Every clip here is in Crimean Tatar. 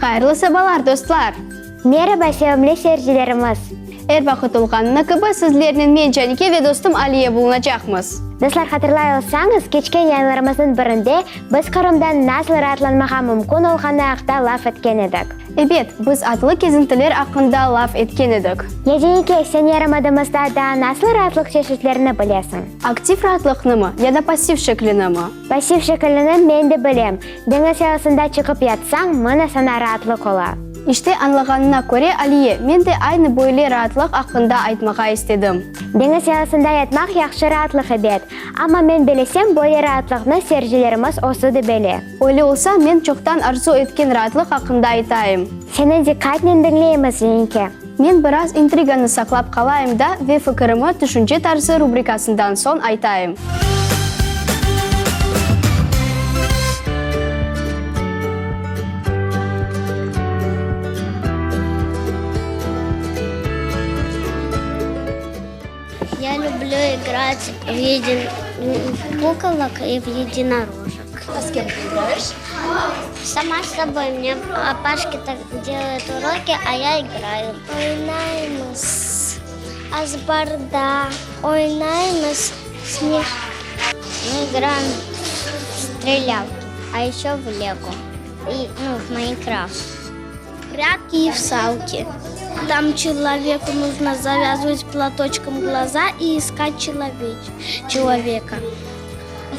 Hayırlı sabalar, dostlar! Meraba, sevimli seyircilerimiz! Er vaqıt olğanına kibi, sizlernen men, Canike ve dostum Aliye bulunacaqmız. Dostlar, hatırlay olsañız, keçken yayınlarımıznıñ birinde biz Qırımda nasıl raatlanmağa mümkün olğanı aqta laf etken edik. Ebet, biz atlı kezintiler aqqında laf etken edik. Ya Canike, sen yarımadamızda daa nasıl raatlıq çeşitlerini bilesiñ? Aktiv raatlıqnımı ya da passiv şeklinimi? Passiv şekilini men de bilem. Deñiz yalısında çıqıp yatsañ, mına saña raatlıq ola. İşte, añlağanına köre, Aliye, men de aynı böyle raatlıq aqqında aytmağa istedim. Deñiz yalısında yatmaq yahşı raatlıq ebet. Amma men belesem, böyle raatlıqnı seyircilerimiz özü de bele. Öyle olsa, men çoqtan arzu etken raatlıq aqqında aytayım. Seni diqqatnen diñleymiz, Zenike. Men biraz intriganı saqlap qalayım da ve fikirimi Tüşünce tarzı rubrikasından soñ aytayım. Ya lüblü igrati v yedin v kukolok i v yedinorožek. A s kem ty igraeş? Sama s sobой. Mne apashki tak delayut uroki, a ya igrayu. Oynaymız azbarda, oynaymız snej. Мы igraem v strelâlki, a eşö v lego i, nu, v Mayncraft. Prâtki i v salki. Tam çeloveku нужно zavâzıvat platoçkom glaza i iskat çeloveç, çeloveka.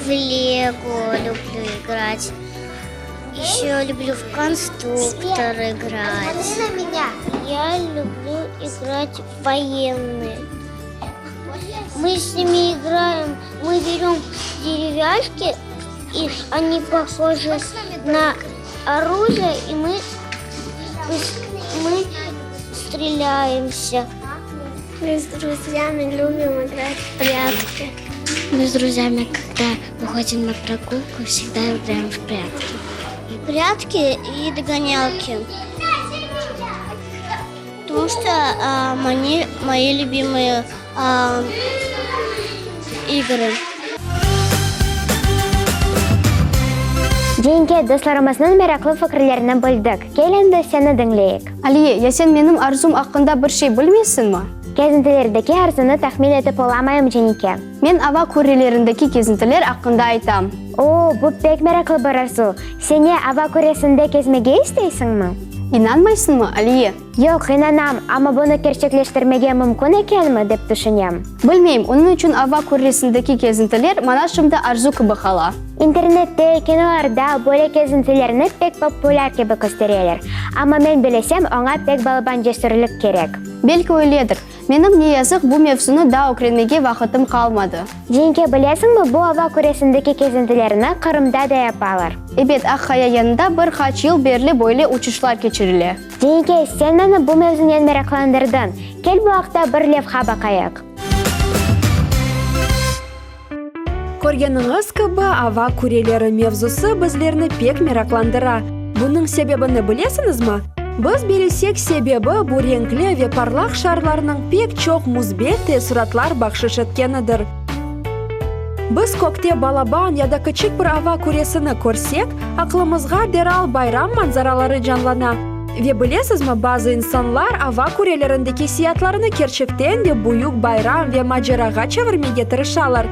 V lego lüblü igrat. Eşö lüblü v konstruktor igrat. Ya lüblü igrat v voyennıy. Mı s nimi igraem, mı berem derevâşki, i oni pohoji na orujie, i mı mı strelâemsâ. Mı s druzyami lübim igrat v prâtki. Mı s druzyami, kogda vıhodim na progulku, vsegda igraem v prâtki. Prâtki i dogonâlki. Potomu çto oni moi lübimıye igrı. Cenke, dostlarımıznıñ meraqlı fikirlerini bildik. Kel endi seni diñleyik. Aliye, ya sen menim arzum aqqında bir şey bilmeysiñmi? Kezintilerdeki arzunı tahmin etip olamayım, Cenike. Men ava kürrelerindeki kezintiler aqqında aytam. O, bu pek meraqlı bir arzu. Sen ne, ava kürresinde kezmege isteysiñmi? İnanmaysıñmı, Aliye? Yoq, inanam, amma bunı kerçekleştirmege mümkün ekenmi, dep tüşünem. Bilmeyim, onıñ içün ava kürresindeki kezintiler maña şimdi arzu kibi qala. İnternette, kinolarda böyle kezintilerni pek populâr kibi köstereler. Amma men bilesem, oña pek balaban cesürlik kerek. Belki öyledir. Menim, ne yazıq, bu mevzunı daa ögrenmege vaqıtım qalmadı. Cenke, bilesiñmi, bu ava küresindeki kezintilerni Qırımda da yapalar. Ebet, Aq-Qaya yanında bir qaç yıl berli böyle uçuşlar keçirile. Cenke, sen meni bu mevzunen meraqlandırdıñ. Kel bu aqta bir levha baqayıq. Körgeniñiz kibi, ava küreleri mevzusı bizlerni pek meraqlandıra. Bunıñ sebebini bilesiñizmi? Biz bilsek, sebebi, bu renkli ve parlaq şarlarnıñ pek çoq müsbet teessuratlar bahşış etkenidir. Biz kökte balaban ya da kiçik bir ava küresini körsek, aqlımızğa deral bayram manzaraları canlana. Ve bilesizmi, bazı insanlar ava kürelerindeki siyatlarını kerçekten de büyük bayram ve macerağa çevirmege tırışalar.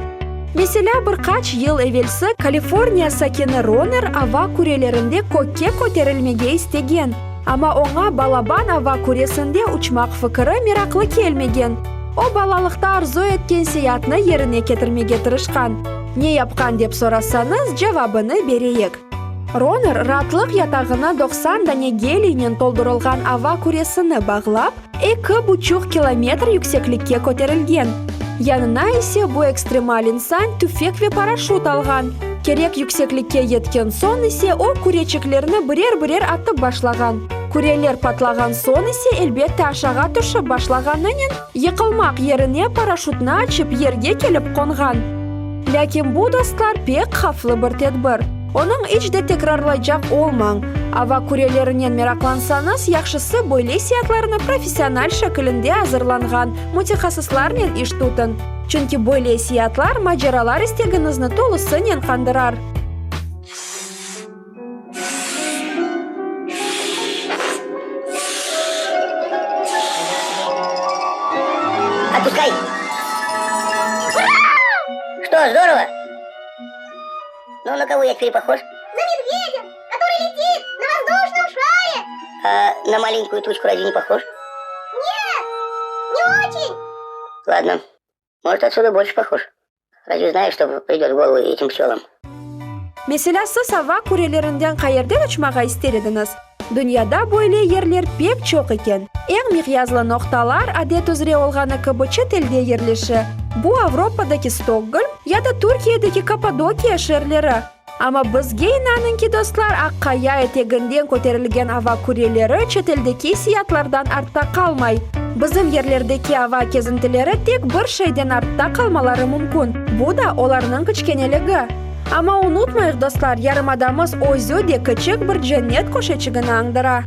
Meselâ, bir qaç yıl evelsi Kaliforniya sakini Roner ava kürelerinde kökke köterilmege istegen, amma oña balaban ava küresinde uçmaq fikiri meraqlı kelmegen. O, balalıqta arzu etken seyatnı yerine ketirmege tırışqan. Ne yapqan dep sorasañız, cevabını bereyik. Roner raatlıq yatağına 90 dane geliynen toldurılğan ava küresini bağlap, eki buçuq kilometr yükseklikke köterilgen. Yanına ise bu ekstremal insan tüfek ve paraşüt alğan. Kerek yükseklikke yetken soñ ise o, küreçiklerni birer-birer atıp başlağan. Küreler patlağan soñ ise elbette aşağa tüşip başlağanınen, yıqılmaq yerine paraşütni açıp yerge kelip qonğan. Lâkin bu, dostlar, pek havflı bir tedbir. Onıñ iç de tekrarlaycaq olmañ. Ava kürelerinen meraqlansañız, yahşısı böyle seyatlarnı professional şekilinde azırlanğan mütehassıslarnen iş tutıñ. Çünki böyle seyatlar maceralar istegiñizni tolusınen qandırar. Отпускай! Ура! Что, здорово? Ну, на кого я теперь похож? На медведя, который летит на воздушном шаре. А на маленькую тучку разве не похож? Нет, не очень. Ладно, может, отсюда больше похож. Разве знаешь, что придет в голову этим пчелам? Meselâ, siz ava kürelerinden qayerden uçmağa ister ediñiz? Dünyada böyle yerler pek çoq eken. Eñ miqyaslı noqtalar, adet üzre olğanı kibi, çetelde yerleşe. Bu Avropadaki Stokgolm ya da Türkiyedeki Kappadokiya şeerleri. Amma bizge inanıñ ki, dostlar, Aq Qaya eteginden köterilgen ava küreleri çeteldeki siyatlardan artta qalmay. Bizim yerlerdeki ava kezintileri tek bir şeyden artta qalmaları mümkün, bu da olarnıñ kiçkeneligi. Amma unutmayıq, dostlar, yarımadamız özü de kiçik bir cennet köşeçigini añdıra.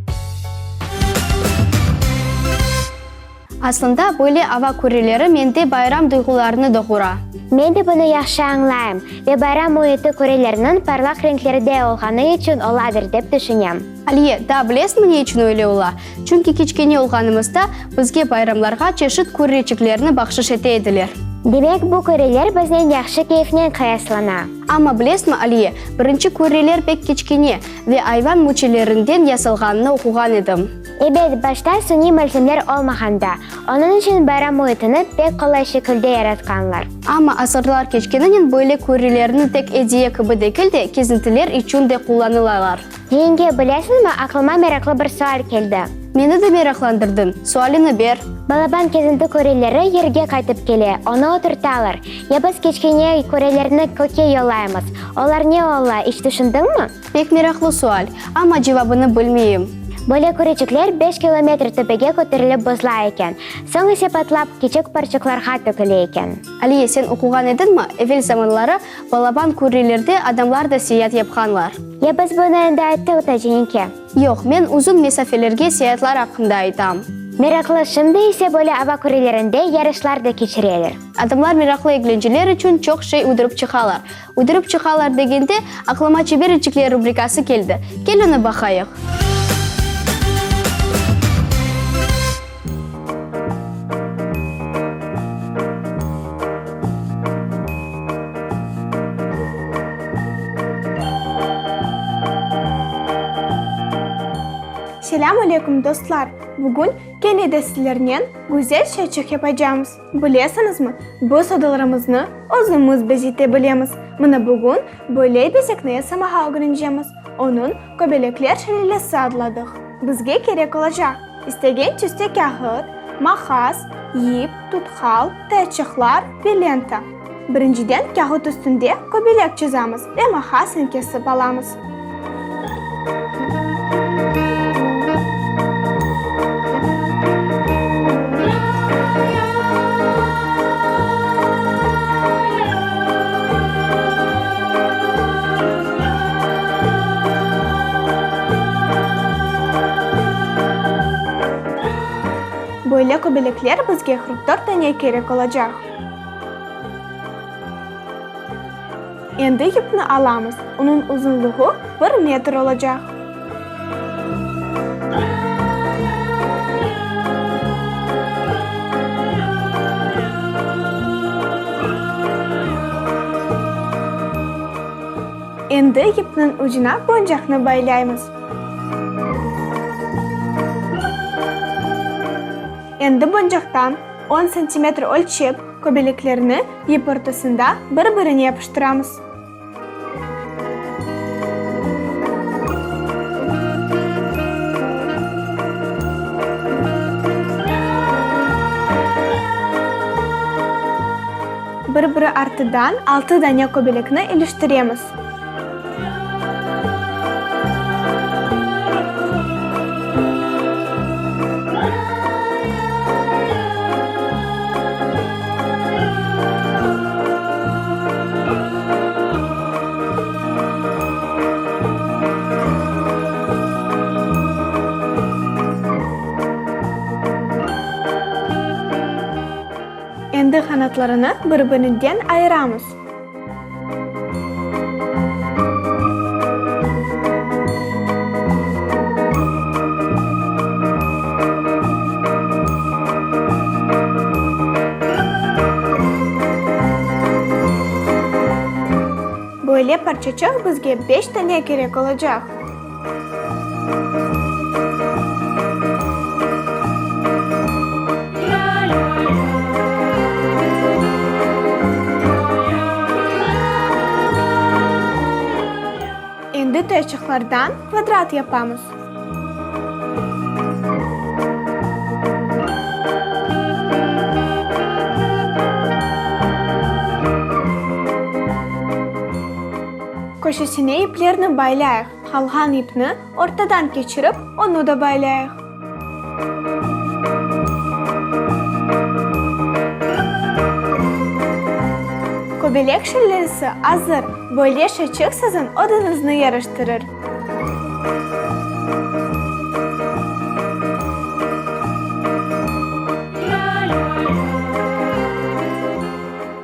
Aslında, böyle ava küreleri mende bayram duyğularını doğura. Men de bunı yahşı añlayım ve bayram müiti kürelerniñ parlaq renklerde olğanı içün oladır, dep tüşünem. Aliye, daa bilesiñmi ne içün öyle ola? Çünki kiçkene olğanımızda bizge bayramlarğa çeşit küreçiklerni bahşış ete ediler. Demek, bu küreler biznen yahşı keyfnen qıyaslana. Amma bilesiñmi, Aliye, birinci küreler pek kiçkene ve ayvan müçelerinden yasalğanını oquğan edim. Ebet, başta suniy malzemler olmağanda, onıñ içün bayram müitini pek qolay şekilde yaratqanlar. Amma asırlar keçkeninen böyle kürelerni tek ediye kibi degil de, kezintiler içün de qullanılalar. Yenge, bilesiñmi, aqlıma meraqlı bir sual keldi. Meni de meraqlandırdıñ. Sualini ber. Balaban kezinti köreleri yerge qaytıp kele, onı oturtalar. Ya biz kiçkene körelerni kökke yollaymız. Olar ne ola, iç tüşündiñmi? Pek meraqlı sual, amma cevabını bilmeyim. Böyle köreçikler beş kilometr töpege köterilip bozla eken, soñ ise patlap, kiçik parçıqlarğa töküle eken. Aliye, sen oquğan ediñmi, evel zamanları balaban kürrelerde adamlar da seyaat yapqanlar. Ya biz bunı endi ayttıq da, Cenike. Yoq, men uzun mesafelerge seyaatlar aqqında aytam. Meraqlı, şimdi ise böyle ava kürrelerinde yarışlar da keçireler. Adamlar meraqlı eglenceler içün çoq şey uydurıp çıqalar. Uydurıp çıqalar degende, aqlıma Çeber içikler rubrikası keldi. Kel onı baqayıq. Selâm aleyküm, dostlar! Bugün kene de sizlernen güzel şeyçik yapacamız. Bilesiñizmi, biz odalarımıznı özümiz bezete bilemiz. Mına bugün böyle bezekni yasamağa ögrenecemiz. Onıñ Köbelekler şelalesi adladıq. Bizge kerek olacaq istegen tüste kâğıt, maqas, yip, tutqal, tayçıqlar ve lenta. Birinciden kâğıt üstünde köbelek çızamız ve maqasnen kesip alamız. Böyle köbelekler bizge 44 dane kerek olacaq. Endi yipni alamız, onıñ uzunluğı bir metr olacaq. Endi yipniñ ucuna boncaqnı baylaymız. Endi boncaqtan on santimetr ölçep, köbeleklerni yip ortasında bir-birine yapıştıramız. Bir-biri artıdan altı dane köbelekni iliştiremiz. Endi qanatlarını bir-birinden ayıramız. parçaçıq bizge beş dane kerek olacaq. Endi tayçıqlardan kvadrat yapamız. Köşesine iplerni baylayıq, qalğan ipni ortadan keçirip, onı da baylayıq. Köbelek şellesi azır, böyle şeçik siziñ odañıznı yaraştırır.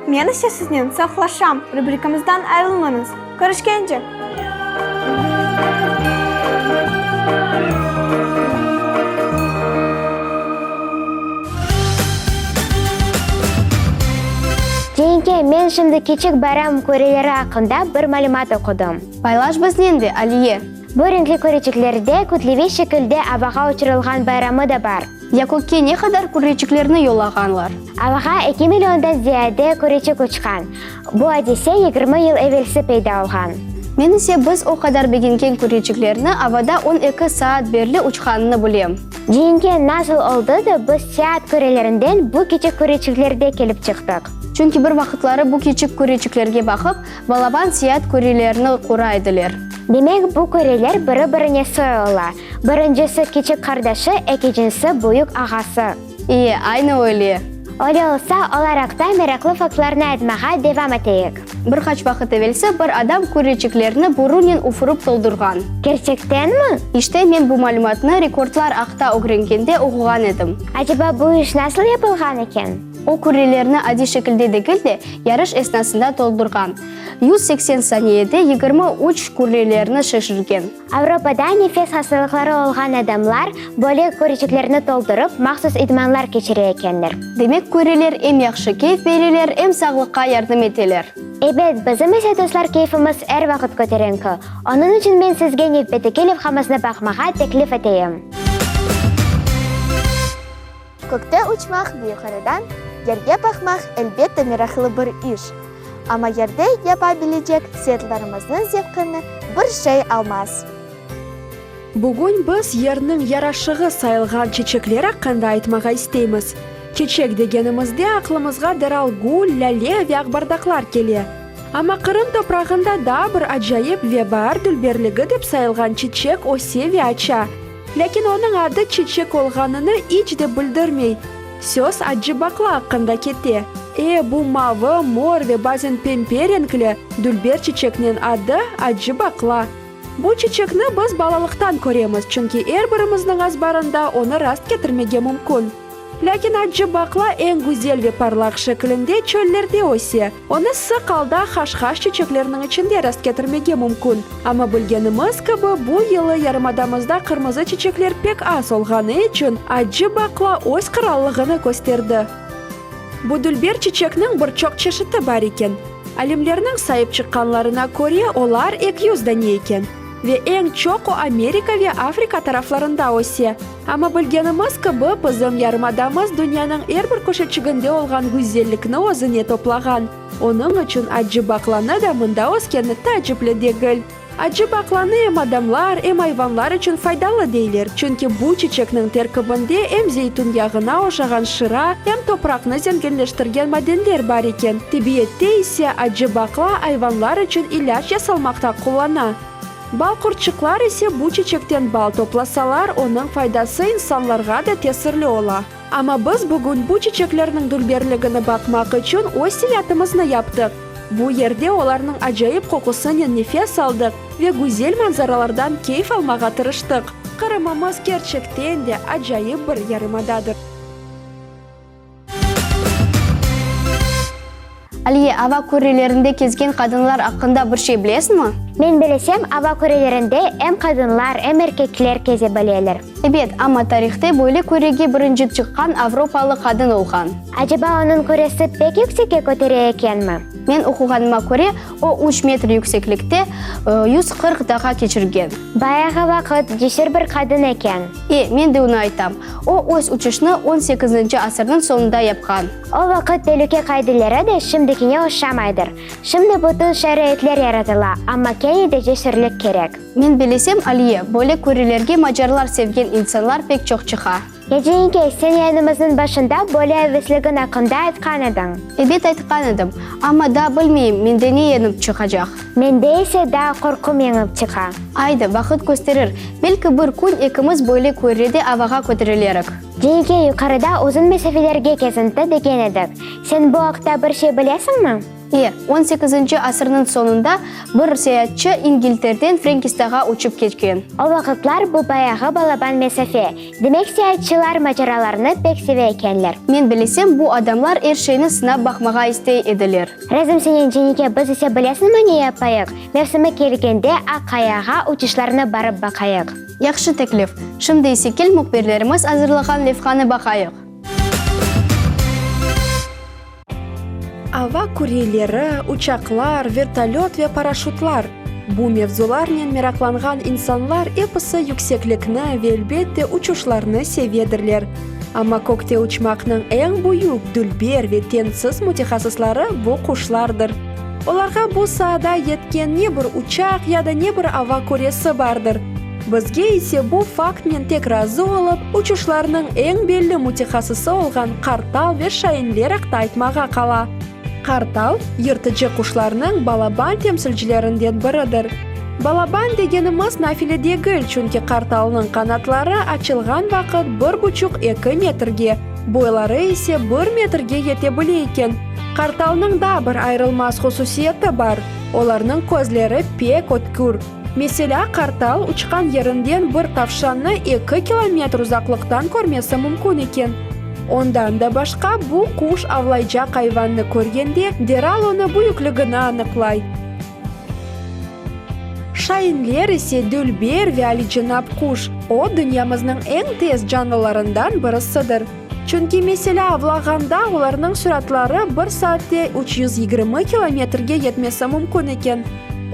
Men ise siznen sağlaşam, rubrikamızdan ayrılmañız. Körüşkence! Cenke, men şimdi kiçik bayram köreleri aqqında bir malümat oqudım. Paylaş biznen de, Aliye. Bu renkli köreçiklerde kütleviy şekilde avağa uçurılğan bayramı da bar. Ya kökke ne qadar köreçiklerni yollağanlar? Avağa eki milliondan ziyade köreçik uçqan. Bu adise 20 yıl evelsi peyda olğan. Men ise biz o qadar begengen köreçiklerni avada 12 saat berli uçqanını bilem. Cenke nasıl oldı da biz seat kürelerinden bu kiçik köreçiklerde kelip çıqtıq? Çünki bir vaqıtları bu kiçik köreçiklerge baqıp, balaban seat kürelerini qura ediler. Demek, bu küreler biri-birine soy ola. Birincisi kiçik qardaşı, ekincisi büyük ağası. İye, aynı öyle. Öyle olsa, olar aqta meraqlı faktlarnı aytmağa devam eteyik. Bir qaç vaqıt evelsi bir adam kürreçiklerni burunen üfürip toldurğan. Kerçektenmi? İşte, men bu malümatnı rekordlar aqta ögrengende oquğan edim. Aceba bu iş nasıl yapılğan eken? O, kürrelerni adiy şekilde degil de, yarış esnasında toldurğan. 180 saniyede 23 kürrelerni şişirgen. Avropada nefes hastalıqları olğan adamlar böyle köreçiklerni toldurıp, mahsus idmanlar keçire ekenler. Demek, köreler em yahşı keyf bereler, em sağlıqqa yardım eteler. Ebet, bizim ise, dostlar, keyfimiz er vaqıt köteriñki. Onıñ içün men sizge nevbetteki levhamıznı baqmağa teklif eteyim. Kökte uçmaq ve yuqarıdan yerge baqmaq elbette meraqlı bir iş. Amma yerde yapa bilecek seyaatlarımıznıñ zevqini bir şey almaz. Bugün biz yerniñ yaraşığı sayılğan çeçekler aqqında aytmağa isteymiz. Çeçek degenimizde aqlımızğa deral gül, lâle ve aqbardaqlar kele. Amma Qırım toprağında daa bir acayip ve baar dülberligi dep sayılğan çiçek öse ve aça. Lâkin onıñ adı çiçek olğanını iç de bildirmey. Söz accı baqla aqqında kete. E, bu mavı, mor ve bazen pempe renkli dülber çiçekniñ adı accı baqla. Bu çiçekni biz balalıqtan köremiz, çünki er birimizniñ azbarında onı rast ketirmege mümkün. Lâkin accı baqla eñ güzel ve parlaq şeklinde çöllerde öse. Onı sıq alda haşhaş çiçekleriniñ içinde rastketirmege mümkün. Amma bilgenimiz kibi, bu yılı yarımadamızda qırmızı çiçekler pek az olğanı içün accı baqla öz qırallığını kösterdi. Bu dülber çiçekniñ bir çoq çeşiti bar eken. Alimlerniñ sayıp çıqqanlarına köre, olar 200 dane eken. Ve eñ çoq o Amerika ve Afrika taraflarında öse. Amma bilgenimiz kibi, bizim yarımadamız dünyanıñ er bir köşeçiginde olğan güzellikni özüne toplağan. Onıñ içün accı baqlanı da mında öskeni taacipli degil. Accı baqlanı em adamlar, em ayvanlar içün faydalı deyler, çünki bu çiçekniñ terkibinde em zeytün yağına oşağan şıra, em topraqnı zenginleştirgen madenler bar eken. Tibiyette ise accı baqla ayvanlar içün ilâc yasalmaqta qullana. Bal qurtçıqlar ise bu çiçekten bal toplasalar, onıñ faydası insanlarğa da tesirli ola. Amma biz bugün bu çiçeklerniñ dülberligini baqmaq içün öz seyatımıznı yaptıq. Bu yerde olarnıñ acayip qoqusınen nefes aldıq ve güzel manzaralardan keyf almağa tırıştıq. Qırımımız kerçekten de acayip bir yarımadadır. Aliye, ava kürrelerinde kezgen qadınlar aqqında bir şey bilesiñmi? Men bilesem, ava kürrelerinde em qadınlar, em erkekler keze bileler. Ebet, amma tarihte böyle kürrege birinci çıqqan avropalı qadın olğan. Aceba onıñ kürresi pek yüksekke kötere ekenmi? Men oquğanıma köre, o üç metr yükseklikte 140 daqqa keçirgen. Bayağı vaqıt, cesür bir qadın eken. E, men de onı aytam. O, öz uçuşını on sekizinci asırnıñ soñunda yapqan. O vaqıt telüke qaideleri de şimdikine oşamaydır. Şimdi bütün şaraitler yaratıla, amma kene de cesürlik kerek. Men bilesem, Aliye, böyle körelerge macarlar sevgen insanlar pek çoq çıqa. Eceñke, sen yayınımıznıñ başında böyle avesligiñ aqqında aytqan ediñ. Ebet, aytqan edim. Amma daa bilmeyim, mende ne yeñip çıqacaq. Mende ise daa qorqum yeñip çıqa. Aydı, vaqıt kösterir. Belki bir kün ekimiz böyle körrede avağa köterilerik. Cenke, yuqarıda uzun mesafelerge kezinti degen edik. Sen bu aqta bir şey bilesiñmi? E, on sekizinci asırnıñ soñunda bir seyaatçı İngilterden Frenkistağa uçıp ketken. O vaqıtlar bu bayağı balaban mesafe. Demek seyaatçılar maceralarnı pek seve ekenler. Men bilesem, bu adamlar er şeyni sınap baqmağa istey ediler. Razım senen, Cenike, biz ise bilesiñmi ne yapayıq? Mevsimi kelgende Aq-Qayağa uçuşlarnı barıp baqayıq. Yahşı teklif. Şimdi ise kel mühbirlerimiz azırlağan levhanı baqayıq. Ava küreleri, uçaqlar, vertolöt ve paraşütlar, bu mevzularnen meraqlanğan insanlar episi yükseklikni ve, elbette, uçuşlarnı sevedirler. Amma kökte uçmaqnıñ eñ büyük, dülber ve teñsiz mütehassısları bu quşlardır. Olarğa bu saada yetken ne bir uçaq ya da ne bir ava küresi bardır. Bizge ise bu faktnen tek razı olıp, uçuşlarnıñ eñ belli mütehassısı olğan qartal ve şainler aqta aytmağa qala. Qartal, yırtıcı quşlarnıñ balaban temsilcilerinden biridir. Balaban degenimiz nafile degil, çünki qartalnıñ qanatları açılğan vaqıt bir buçuq eki metrge, boyları ise bir metrge yete bile eken. Qartalnıñ daa bir ayırılmaz hususiyeti bar, olarnıñ közleri pek ötkür. Meselâ, qartal uçqan yerinden bir tavşannı eki kilometr uzaqlıqtan körmesi mümkün eken. Ondan da başqa, bu quş avlaycaq ayvannı körgende, deral onı büyükligini anıqlay. Şainler ise dülber ve alicenap quş, o, dünyamıznıñ eñ tez canlılarından birisidir. Çünki, meselâ, avlağanda olarnıñ süratları bir saatte 320 kilometrge yetmesi mümkün eken.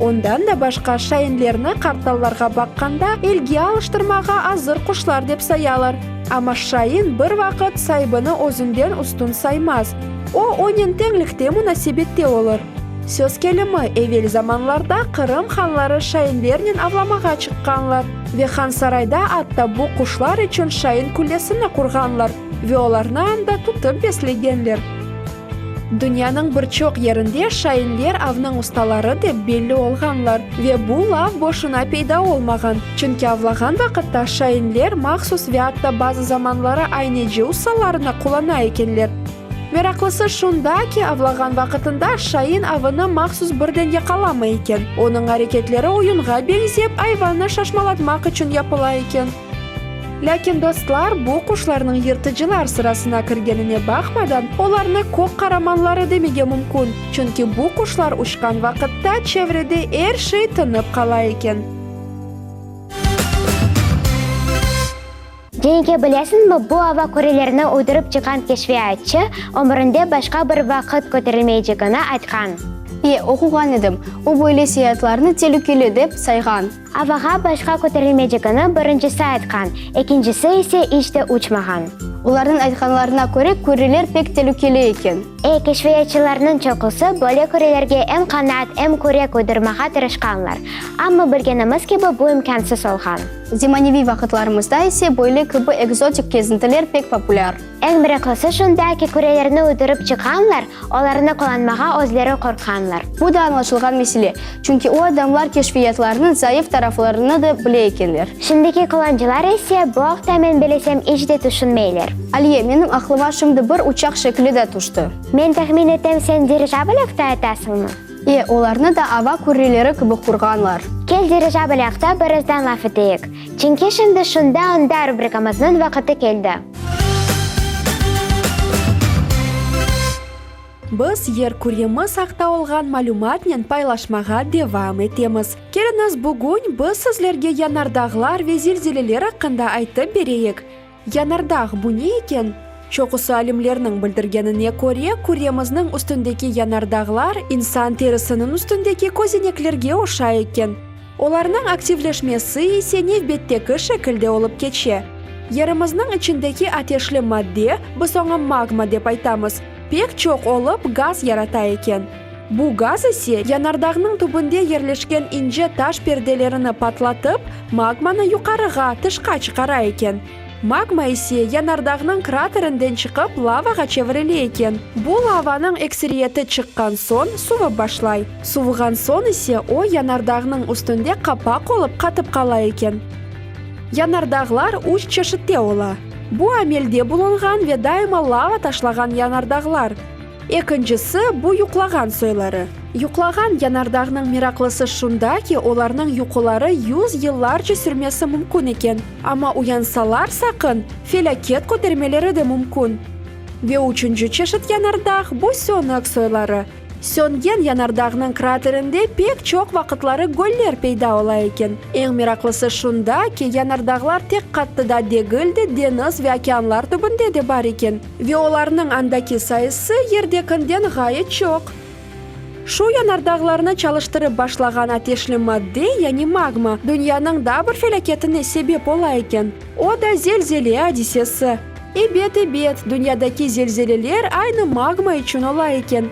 Ondan da başqa, şainlerni qartallarğa baqqanda elge alıştırmağa azır quşlar dep sayalar. Amma şain bir vaqıt saibini özünden üstün saymaz. O, onen teñlikte munasebette olur. Söz kelimi, evel zamanlarda Qırım hanları şainlernen avlamağa çıqqanlar ve Hansarayda atta bu quşlar içün şain küllesini qurğanlar ve olarnı anda tutıp beslegenler. Dünyanıñ bir çoq yerinde şainler avnıñ ustaları dep belli olğanlar ve bu laf boşuna peyda olmağan, çünki avlağan vaqıtta şainler mahsus ve atta bazı zamanları ayneci usallarını qullana ekenler. Meraqlısı şunda ki, avlağan vaqıtında şain avını mahsus birden yaqalamay eken, onıñ areketleri oyunğa beñzep, ayvannı şaşmalatmaq içün yapıla eken. Lâkin dostlar, bu quşlarnıñ yırtıcılar sırasına kirgenine baqmadan, olarnı kök qaramanları demege mümkün, çünki bu quşlar uçqan vaqıtta çevrede er şey tınıp qala eken. Cenike, bilesiñmi, bu ava kürelerini uydurıp çıqqan keşfiyatçı ömründe başqa bir vaqıt köterilmeycegini aytqan. E, oquğan edim. O böyle seyaatlarnı telükeli dep sayğan. Avağa başqa köterilmeycegini birincisi aytqan, ekincisi ise iç de uçmağan. Olarnıñ aytqanlarına köre, küreler pek telükeli eken. E, keşfiyatçılarnıñ çoqusı böyle kürelerge em qanat, em kürek uydurmağa tırışqanlar. Amma bilgenimiz kibi, bu imkânsız olğan. Zemaneviy vaqıtlarımızda ise böyle kibi ekzotik kezintiler pek populâr. Eñ meraqlısı şunda ki, kürelerni uydurıp çıqqanlar, olarnı qullanmağa özleri qorqqanlar. Bu da añlaşılğan mesele, çünki o adamlar keşfiyatlarnıñ zayıf taraflarını da bile ekenler. Şimdiki qullancılar ise bu aqta, men bilesem, iç de tüşünmeyler. Aliye, menim aqlıma şimdi bir uçaq şekli de tüşti. Men tahmin etem, sen dirijabl aqta aytasıñmı? E, olarnı da ava kürreleri kibi qurğanlar. Kel dirijabl aqta birazdan laf eteyik. Çünki şimdi Şunda onda rubrikamıznıñ vaqıtı keldi. Biz yer küremiz aqta olğan malümatnen paylaşmağa devam etemiz. Keliñiz, bugün biz sizlerge yanardağlar ve zelzeleler aqqında aytıp bereyik. Yanardağ, bu ne eken? Çoqusı alimlerniñ bildirgenine köre, küremizniñ üstündeki yanardağlar insan terisiniñ üstündeki közeneklerge oşay eken. Olarnıñ aktivleşmesi ise nevbetteki şekilde olıp keçe. Yerimizniñ içindeki ateşli madde, biz oña magma dep aytamız, pek çoq olıp gaz yarata eken. Bu gaz ise yanardağnıñ tübünde yerleşken ince taş perdelerini patlatıp, magmanı yuqarığa, tışqa çıqara eken. Magma ise yanardağnıñ kraterinden çıqıp lavağa çevirile eken. Bu lavanıñ ekseriyeti çıqqan soñ suvıp başlay. Suvuğan soñ ise o yanardağnıñ üstünde qapaq olıp qatıp qala eken. Yanardağlar üç çeşitte ola. Bu amelde bulunğan ve daima lava taşlağan yanardağlar. Ekincisi, bu yuqlağan soyları. Yuqlağan yanardağnıñ meraqlısı şunda ki, olarnıñ yuquları yüz yıllarca sürmesi mümkün eken, amma uyansalar saqın, felâket kötermeleri de mümkün. Ve üçünci çeşit yanardağ, bu sönük soyları. Söngen yanardağnıñ kraterinde pek çoq vaqıtları göller peyda ola eken. Eñ meraqlısı şunda ki, yanardağlar tek qattıda degil de, deñiz ve okeanlar tübünde de bar eken. Ve olarnıñ andaki sayısı yerdekinden ğayet çoq. Şu yanardağlarnı çalıştırıp başlağan ateşli madde, yani magma, dünyanıñ daa bir felâketine sebep ola eken. O da zelzele adisesi. Ebet, ebet, dünyadaki zelzeleler aynı magma içün ola eken.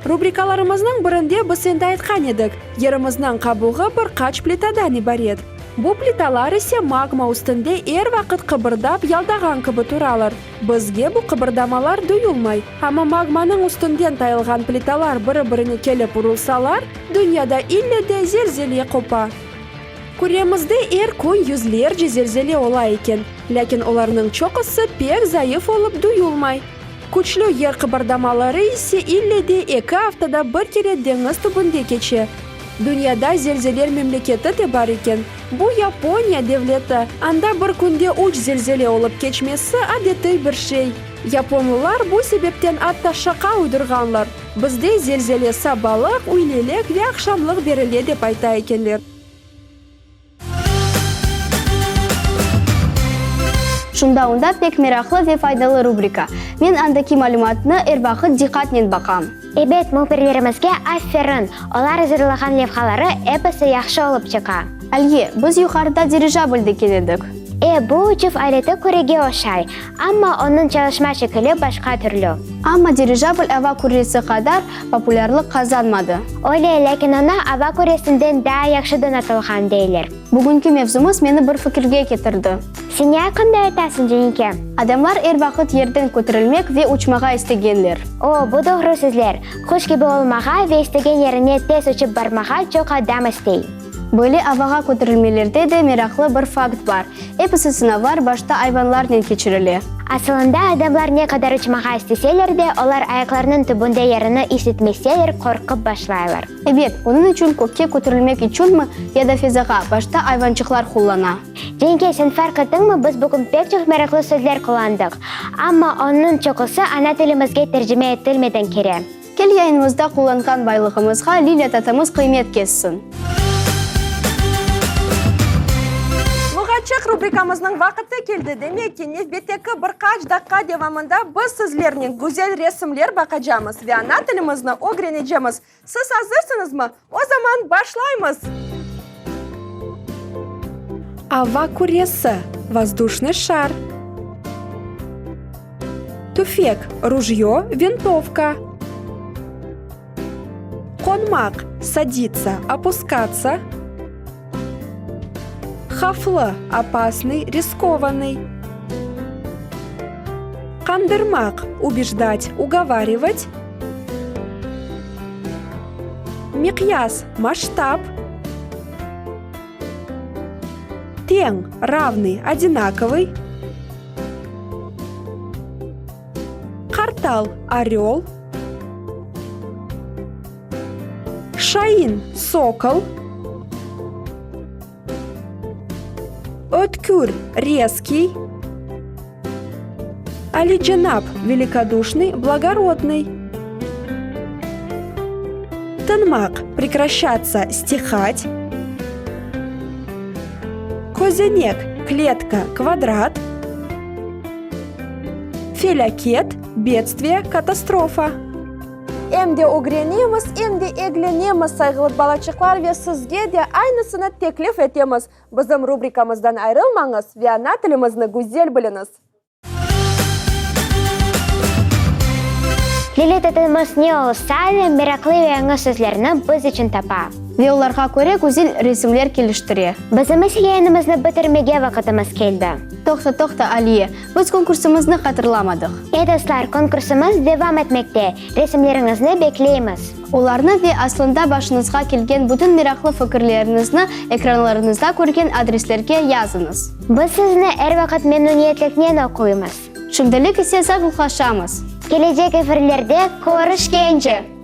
Rubrikalarımıznıñ birinde biz endi aytqan edik, yerimizniñ qabuğı bir qaç plitadan ibaret. Bu plitalar ise magma üstünde er vaqıt qıbırdap yaldağan kibi turalar. Bizge bu qıbırdamalar duyulmay, amma magmanıñ üstünden tayılğan plitalar biri-birine kelip urulsalar, dünyada ille de zelzele qopa. Küremizde er kün yüzlerce zelzele ola eken, lâkin olarnıñ çoqusı pek zayıf olıp duyulmay. Küçlü yer qıbırdamaları ise ille de eki aftada bir kere deñiz tübünde keçe. Dünyada zelzeler memleketi de bar eken. Bu Yaponiya devleti, anda bir künde üç zelzele olıp keçmesi adetiy bir şey. Yaponlılar bu sebepten atta şaqa uydurğanlar, bizde zelzele sabalıq, üylelik ve aqşamlıq berile dep ayta ekenler. Şunda onda pek meraqlı ve faydalı rubrika. Men andaki malümatnı er vaqıt diqqatnen baqam. Ebet, mühbirlerimizge aferin! Olar azırlağan levhaları episi yahşı olıp çıqa. Aliye, biz yuqarıda dirijabl deken edik. E, bu uçuv aleti kürege oşay, amma onıñ çalışma şekili başqa türlü. Amma dirijabl ava küresi qadar populârlıq qazanmadı. Öyle, lâkin onı ava küresinden daa yahşı donatılğan, deyler. Bugünki mevzumız meni bir fikirge ketirdi. Sen ne aqqında aytasıñ, Cenike? Adamlar er vaqıt yerden köterilmek ve uçmağa istegenler. O, bu doğru sözler. Quş kibi olmağa ve istegen yerine tez uçıp barmağa çoq adam istey. Böyle avağa köterilmelerde de meraqlı bir fakt bar, episi sınavlar başta ayvanlarnen keçirile. Asılında, adamlar ne qadar uçmağa isteseler de, olar ayaqlarınıñ tübünde yerini is etmeseler, qorqıp başlaylar. Ebet, onıñ içün kökke köterilmek içünmi ya da fezağa, başta ayvançıqlar qullana. Cenke, sen farq ettiñmi, biz bugün pek çoq meraqlı sözler qullandıq. Amma onıñ çoqusı ana tilimizge tercime etilmeden kire. Kel yayınımızda qullanğan baylığımızğa Lilâ tatamız qıymet kessin. Luğatçıq rubrikamıznıñ vaqıtı keldi. Demek ki, nevbetteki bir qaç daqqa devamında biz sizlernen güzel resimler baqacamız ve ana tilimizni ögrenecemiz. Siz azırsıñızmı? O zaman başlaymız! Ava küresi, vozduşnıy şar. Tüfek, rujyo, vintovka. Qonmaq, saditsa, opuskatsa. Havflı, opasnıy, riskovanıy. Qandırmaq, ubejdat, ugovarivat. Miqyas, masştab. Teñ, ravnıy, odinakovıy. Qartal, orel. Şain, sokol. Ötkür, rezkiy. Alicenap, velikoduşnıy, blagorodnıy. Tınmaq, prekraşçatsa, stihat. Közenek, kletka, kvadrat. Felâket, bedstviye, katastrofa. Em de ögrenemiz, em de eglenemiz, sayğılı balaçıqlar, ve sizge de aynısını teklif etemiz. Bizim rubrikamızdan ayrılmañız ve ana tilimizni güzel biliñiz! Lilâ tatamız ne olsa da, meraqlı ve yañı sözlerni biz içün tapa. Ve olarğa köre güzel resimler keliştire. Bizim ise yayınımıznı bitirmege vaqıtımız keldi. Toqta, toqta, Aliye, biz konkursımıznı hatırlamadıq. E, dostlar, konkursımız devam etmekte. Resimleriñizni bekleymiz. Olarnı ve aslında başıñızğa kelgen bütün meraqlı fikirleriñizni ekranlarıñızda körgen adreslerge yazıñız. Biz sizni er vaqıt memnüniyetliknen oquymız. Şimdilik ise sağlıqlaşamız. Kelecek efirlerde körüşkence!